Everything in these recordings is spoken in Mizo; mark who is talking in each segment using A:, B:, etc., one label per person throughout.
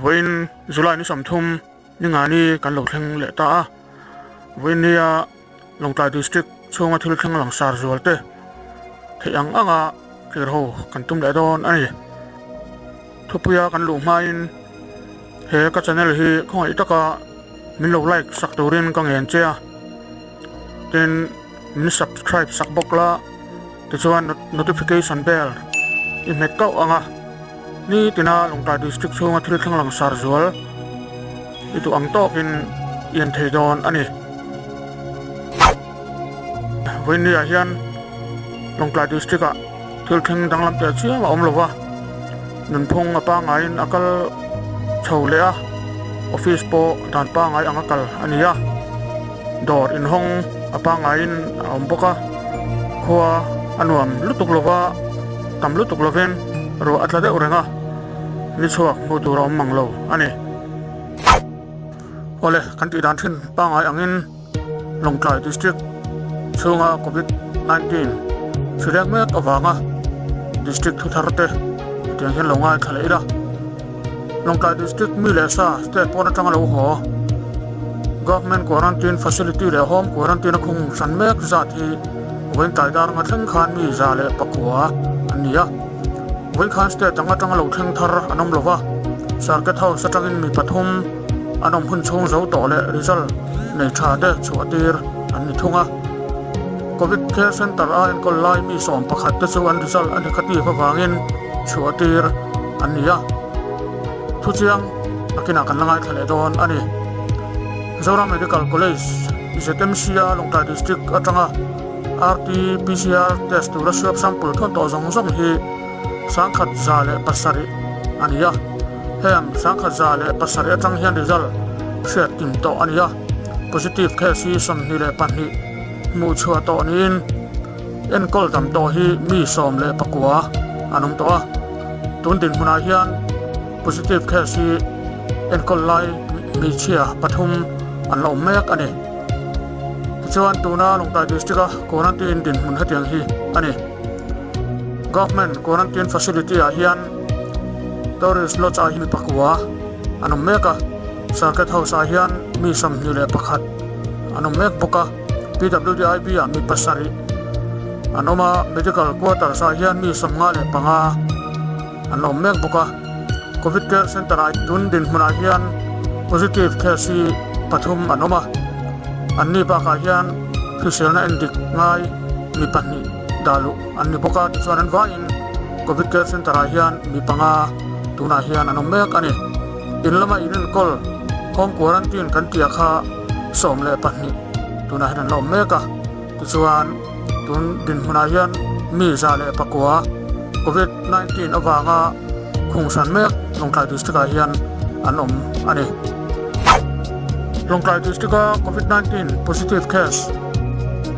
A: Vawiin July ni 30 ni ngani kan lo thleng leh ta a. Vawiin nia Lawngtlai District chhunga thil thleng langsar zual te theih ang anga tlir ho kan tum leh dawn a ni. Thupuia kan luh hmain he ka channel hi khawngaih taka min lo like sak turin ka ngen che a. Tin, min subscribe sak bawk la, tichuan notification bell i hmet kauh ang a. Nitina Lawngtlai District chhunga thil thleng langsar zual i duh ang tawkin i en thei dawn a ni. Vawiinniah hian Lawngtlai District ah thil thleng danglam teh chiam a awm lo va, nunphung a pangaiin a kal chho leh a, office pawh dan pangai ang a kal a ni a, dawr inhawng a pangaiin a awm bawk a, khua a nuam lutuk lo va, tam lutuk lovin ruah a tla deuh reng a, ni chhuak hmuh tur a awm mang lo a ni. Awle, kan tih dan thin pangai angin Lawngtlai District chhunga Covid 19 hri reng mek avanga District thu thar te hetiang hian lo ngaithla leh ila. Lawngtlai District mi leh sa state pawn atanga lo haw Government Quarantine Facility leh Home Quarantine a khung hran mek zat hi vawiin tlai dar nga thleng khan mi 109 an ni a. Vawiin khan state dang atanga lo thleng thar an awm lova, Circuit House atangin mi pathum an awm hun chhung zo tawh leh result nei tha te chhuah tir an ni thung a. Covid Care Centre a enkawl lai mi 11 te chu an result a negative avangin chhuah tir an ni a. Thuchiang nakinah kan la ngaithla leh dawn a ni. Zoram Medical College, ZMC a Lawngtlai District atanga RT-PCR test tura swab sample thawn tawh zawng zawng hi 1107 a ni a. Heng 1107 atang hian result hriat kim tawh a ni a. Positive case hi 22 hmuh chhuah tawh niin enkawl dam tawh hi mi 19 an awm tawh a. Tun dinhmunah hian positive case hi enkawl lai hmeichhia pathum an la awm mek a ni. Tichuan tuna Lawngtlai District-a quarantine dinhmun hetiang hi a ni. Government quarantine facility-ah hian tourist lodge-ah hi mi pakua an awm mek a, Circuit House-ah hian mi 21 an awm mek bawk a, PWDIB-ah mi pasarih an awm a, Medical Quarters-ah hian mi 55 an la awm mek bawk a. Covid Care Centre-ah tun dinhmunah hian positive case hi pathum an awm a, anni bakah hian hriselna endik ngai mi pahnih dah luh an ni bawk a, tichuan an vaiin Covid Care Centre-ah hian mi panga tunah hian an awm mek a ni. In lama in enkawl Home Quarantine kan tih ah kha 12 tunah hian an la awm mek a, tichuan tun dinhmunah hian mi 109 Covid 19 avanga khung hran mek Lawngtlai District ah hian an awm a ni. Lawngtlai District a Covid 19 positive case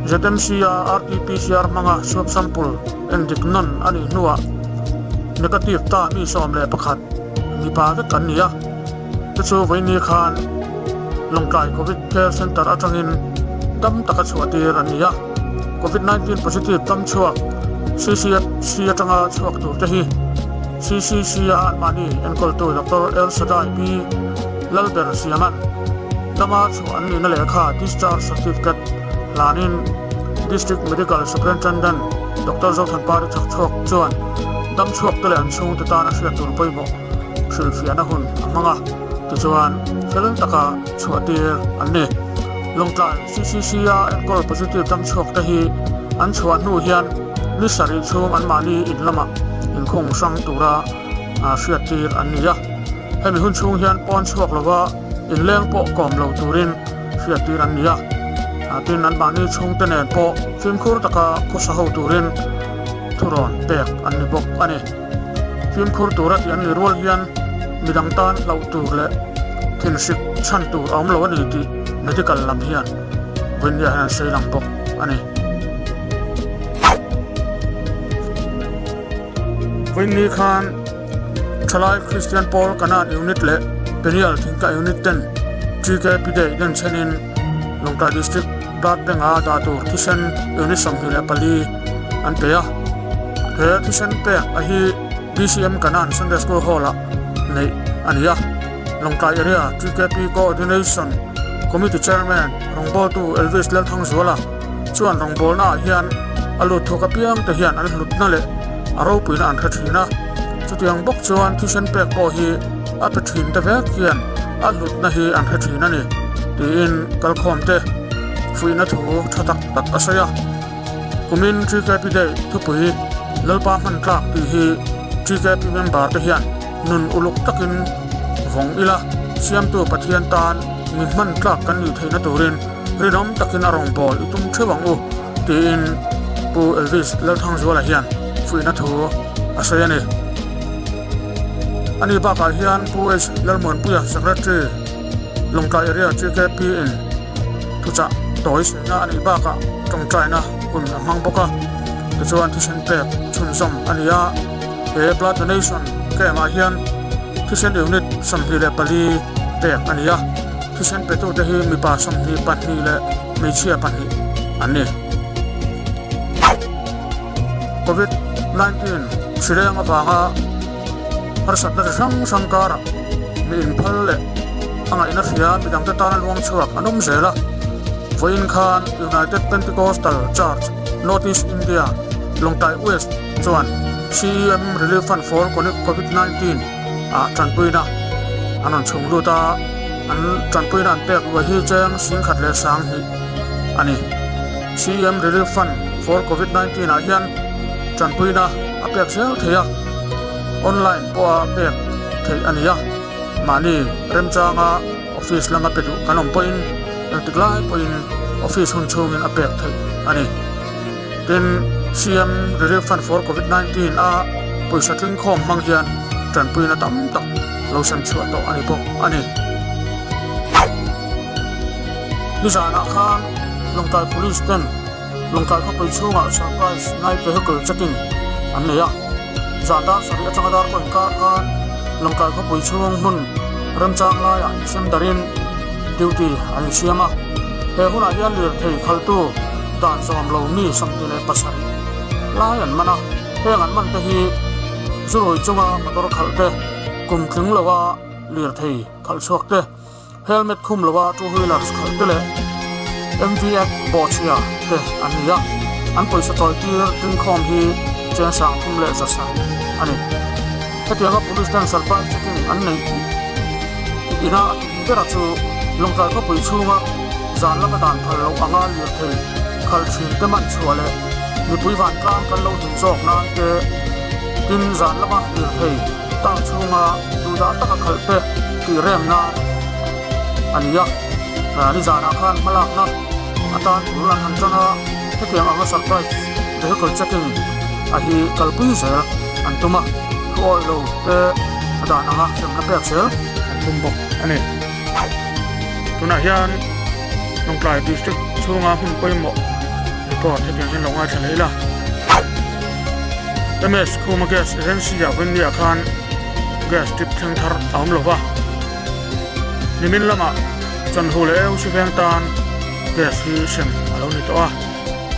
A: ZMC a RT-PCR hmanga swab sample endik nawn a nih hnuah negative ta mi 11 mipa vek an ni a, te chu vawiini khan Lawngtlai Covid Care Centre atangin dam taka chhuah tir an ni a. Covid 19 positive tam chhuak CCFC atanga chhuak tur te hi CCC a anmahni enkawltu Doctor El Shaddai P. Lalber Siaman dama chhuah an nihna lehkha discharge certificate hlanin District Medical Superintendent Doctor Zothanpari Chakchhuak chuan dam chhuak te leh an chhungte tana hriat tur pawimawh hrilhfiahna hun a hmang a, tichuan fel taka chhuah tir an ni. Lawngtlai CCC a enkawl positive dam chhuak te hi an chhuah hnu hian ni sarih chhung anmahni in lamah inkhung hrang tura hriat tir an ni a. Hemi hun chhung hian pawn chhuak lova inleng pawh kawm lo turin hriat tir an ni a. Tin, anmahni chhungte nen pawh fimkhur taka khawsa ho turin thurawn pek an ni bawk a ni. Fimkhur tura tih an ni rual hian midang tan hlauh tur leh thinhrik chhan tur a awm lo a ni tih medical lam hian vawiinniah hian an sawi lang bawk a ni. Vawiinni khan Thalai Kristian Pawl Kanan Unit leh Peniel Thingka Unit ten TKP Day denchhenin Lawngtlai District Blood Bank-a dah tur thisen unit 24 an pe a. He thisen pek a hi BCM Kanan Sunday School Hall-ah neih a ni a. Lawngtlai Area TKP Coordination Committee Chairman rawngbawltu Elvis Lalthangzuala chuan rawngbawlnaah hian a lut thawk apiang te hian an hlutna leh a ropuina an hre thin a. Chutiang bawk chuan thisen pek pawh hi a pe thin te vek hian a hlutna hi an hre thin a ni tiin kalkhawm te fuihna thu tha tak tak a sawi a. Kumin TKP Day thupui Lalpa hman tlak tih hi TKP member te hian nun uluk takin vawng ila, Siamtu Pathian tan mi hman tlak kan nih theihna turin rinawm takin a rawngbâwl i tum theuh ang u, tiin Pu Elvis Lalthangzuala hian fuihna thu a sawi a ni. Ani bakah hian Pu H Lalmuanpuia, Secretary, Lawngtlai Area TKP in thuchah tawi sawina a nih bakah tawngtaina hun a hmang bawk a, tichuan thisen pek chhunzawm a ni a. He blood donation camp ah hian thisen unit 24 pek a ni a, thisen petute hi mipa 22 leh hmeichhia pahnih an ni. Covid 19 hrileng avanga harsatna chi hrang hrang karah mi inphal leh a ngaihna hria midangte tana luang chhuak an awm zel a. Vawiin khan United Pentecostal Church North East India Lawngtlai West chuan CEM Relief Fund for Covid 19 ah tanpuina an rawn chhung lut a, an tanpuina an pek luai hi cheng 10,200 a ni. CEM Relief Fund for Covid 19 ah hian tanpuina a pek zel thei a, online pawha pek theih a ni a, mahni remchanga office lama pe duh kan awm pawhin engtik lai pawhin office hun chhungin a pek theih a ni. Tin, CM Relief Fund for Covid 19 a pawisa tling khawm hmang hian tanpuina tam tak lo sem chhuah tawh a ni bawk a ni. Nizanah khan Lawngtlai Police ten Lawngtlai khawpui chhungah surprise night vehicle checking an nei a. Zan dar sarih atanga dar kaw inkar khan Lawngtlai khawpui chhung hmun remchang laiah insem darin duty an insiam a. He hunah hian lirthei khaltu dan zawm lo mi 27 lai an man a, heng an man te hi zurui chunga motor khalh te, kum tling loa lirthei khalh chhuak te, helmet khum loa two wheelers khalh te leh MV Act bawhchhia te an ni a, an pawisa chawi tir tlingkhawm hi cheng 3100 a ni. Hetianga Police ten surprise checking an neih tih ina a tum bera chu Lawngtlai khawpui chhunga zan lama dan phal loh anga lirthei khalh thin te man chhuah leh mipui vantlang kan lo hlim zawk nan te tin zan lama lirthei town chhunga duhdah taka khalh te tih rem nan a ni a. Nizanah khan hmalakna atan tul an han tan a, hetiang anga surprise vehicle checking a hi kalpui zel an tum a, thu awih lo te a dan anga hremna pek zel an tum bawk a ni. Tunah hian Lawngtlai District chhunga hmun pawimawh report hetiang hian lo ngaithla leh ila. MS Khuma Gas Agency ah Vawinia khan gas tip thleng thar a awm lova. Nimin lamah Chanhu leh Eu Siveng tan gas hi sem a lo ni tawh a,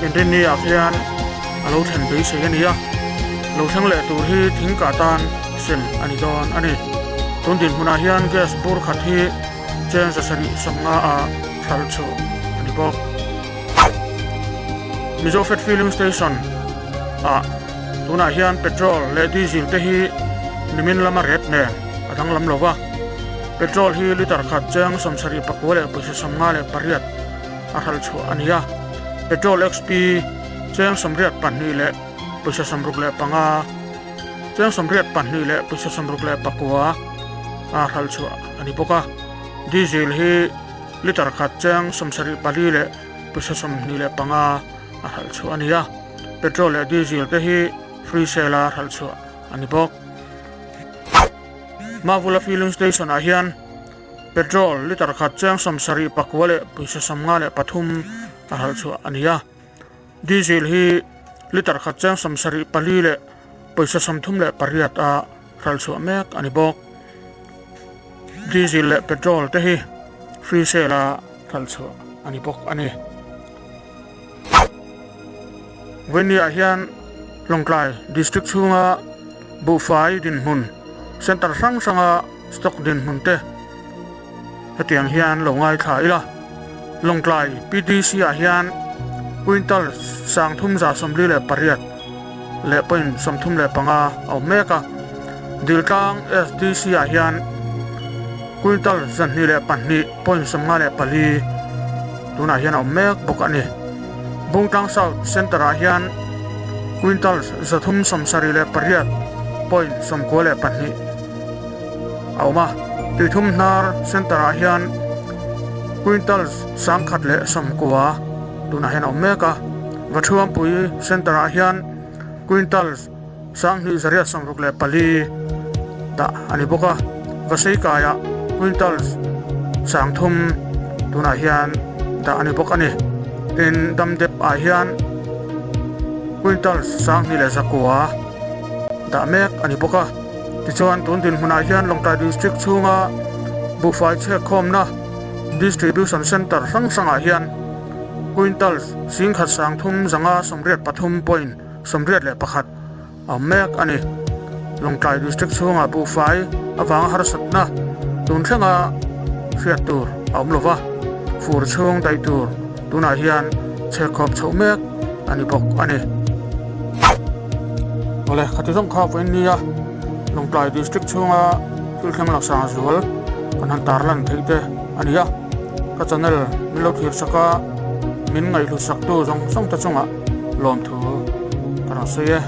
A: Inrinni ah khian a lo thlen beisei a ni a, lo thleng leh tur hi thingkah tan sem a ni dawn a ni. Tun dinhmunah hian gas bur khat hi cheng 750 ah hralh chhuh a ni bawk. Mizofed Filling Station ah tunah hian petrol leh diesel te hi nimin lama ret nen a danglam lo va, petrol hi litre khat cheng 79 leh pawisa 58 a hralh chhuah a ni a, petrol XP cheng 82 leh pawisa 65 cheng 82 leh pawisa 69 a hralh chhuah a ni bawk a, diesel hi litre khat cheng 74 leh pawisa 25 a hralh chhuah a ni a, petrol leh diesel te hi free sale a hralh chhuah a ni bawk. Mavula filling station ah hian petrol litre khat cheng 79 leh pawisa 53 a hralh chhuah a ni a, diesel hi litre khat cheng 74 leh pawisa 38 a hralh chhuah mek a ni bawk. Diesel leh petrol te hi free sale a hralh chhuah a ni bawk a ni. Vawinia hian Lawngtlai District chhunga buhfai dinhmun, centre hrang hranga stock dinhmun te. Hetiang hian lo ngaithla ila, Lawngtlai PDC ah hian quintal 3148 leh point 35 a awm mek a, Diltlang SDC ah hian quintal 202 point 54 tunah hian a awm mek bawk a ni. Bungtlang South Centre ah hian quintal 378 point 92 a awm a, Tuithum hnar Centre ah hian quintal 119 tunah hian a awm mek a, Vathuampui Centre ah hian quintal 2864 dah a ni bawk a, Vaseikaiah quintal 3000 tunah hian dah a ni bawk a ni. Tin, Damdep ah hian quintal 2900 dah mek a ni bawk a. Tichuan, tun dinhmunah hian Lawngtlai District chhunga buhfai chhekkhawmna Distribution Centre hrang hrangah hian quintal 10,383 point 81 a awm mek a ni. Lawngtlai District chhungah buhfai avanga harsatna tun thlenga hriat tur a awm lova, fur chhung daih tur tunah hian chhekkhawp chhoh mek a ni bawk a ni. Awle, khati zawng kha vawiin nia Lawngtlai District chhunga thil thleng langsang zual kan han tarlan theih te a ni a, ka channel min lo thlir sak a, min ngaihhlut saktu zawng zawng te chungah lawmthu ka rawn sawi e.